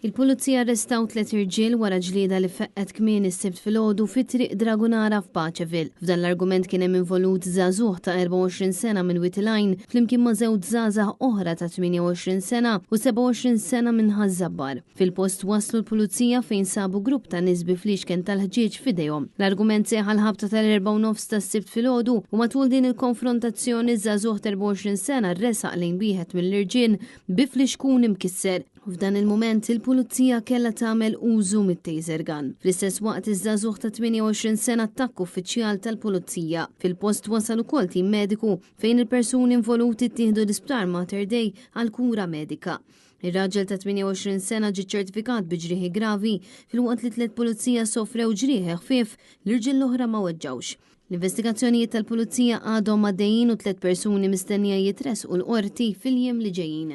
Il-Pulizija arrestaw tliet irġiel wara ġlieda li feqqgħet kmieni s-Sibt filgħodu fi Triq Dragunara f'Paceville. F'dan l-argument kien hemm involut żagħżugħ ta' 24 sena minn Wied il-Għajn flimkien ma' żewġ żgħażagħ oħra ta' 28 sena u 27 sena minn Ħaż-Żabbar. Fil-post waslu l-Pulizija fejn sabu grupp ta' nies bi fliexken tal-ħġieġ f'idejhom. L-argument seħħ għall-ħabta tal-erbgħa u nofs tas-Sibt filgħodu u matul din il-konfrontazzjoni ż-żagħżugħ ta' 24 sena resaq lejn wieħed mill-irġiel bi flixkun imkisser. F'dan il-mument il-Pulizija kellha tagħmel użu mit-taser gun. Fl-istess waqt iż-żagħżugħ ta' 28 sena attakka uffiċjal tal-Pulizija. Fil-post wasal ukoll tim mediku fejn il-persuni involuti ttieħdu l-Isptar Mater Dei għal kura medika. Ir-raġel ta' 28 sena ġie ċertifikat bi ġrieħi gravi filwaqt li tliet pulizija sofrew ġrieħi ħfief, l-irġiel l-oħra ma weġġgħux. L-investigazzjonijiet tal-Pulizija għadhom għaddejjin u tliet persuni mistennija jitressqu l-Qorti fil-jiem li ġejjin.